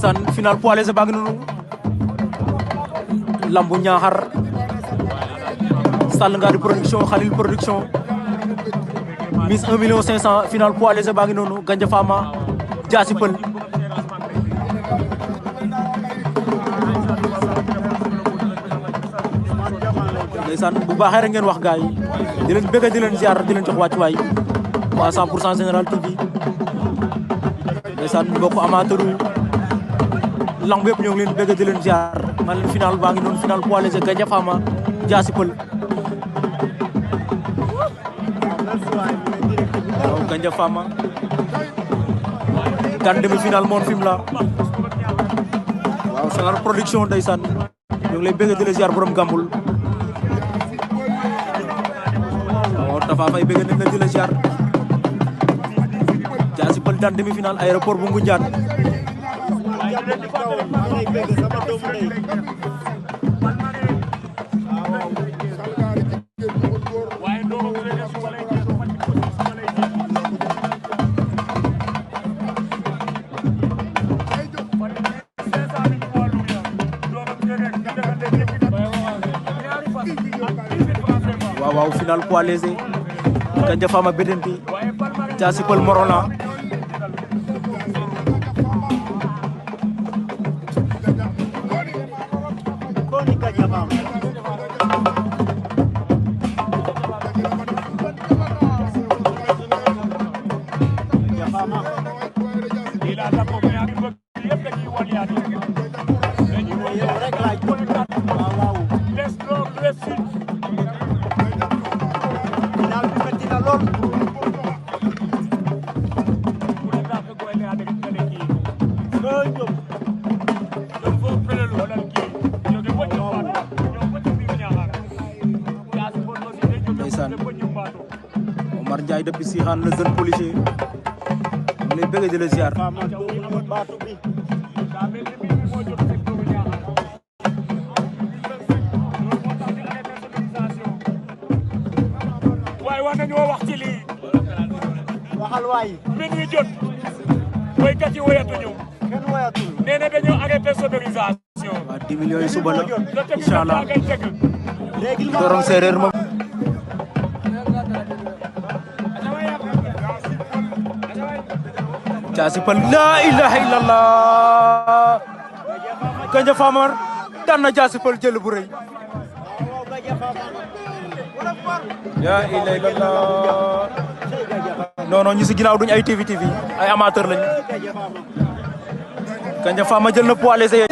ndeysaan final poids léger baa ngi noonu lambu Ñaaxar Sall Ngadi production Khalil production mise 1 500 000 final poids léger baa ngi noonu Gandia Fama Diassy Peul ndeysaan bu baaxee rek ngeen wax gaay yi di leen bëgg di leen ziar di leen jox wàccuwaay waa 100% Général TV ndeysaan mbokk amateur lamb yëpp ñoo ngi leen bëgg di leen ziar man leen final baa ngi noonu final poids léger Gandia Fama Diassy Peul waaw Gandia Fama gan demi final moon film la waaw Général production ndeysaan ñoo ngi lay bëgg di leen ziar borom gàmbul Tafa Faye bëgg nañ la di la ziar Diassy Peul daan demi final aéroport bu Ngoundiane waaw final poids léger Gandia Fama Bedenti Diassy Peul Morona Omar Ndiaye depuis Sikhane le jeune policier mu lay bëgg di la ziar waaye war nañoo wax ci lii waxal waay min wi jot woykat yi woyatuñu kenn woyatul nee na dañoo arrêté sonorisation waa 10 millions yi suba la inshallah léegi dorong séeréer moom Diassy Peul la ilaha illallah Gandia Fama daan na Diassy Peul jël bu rëy la ilaha illallah non ñi si ginnaaw duñ ay TV ay amateur lañu Gandia Fama jël na poids léger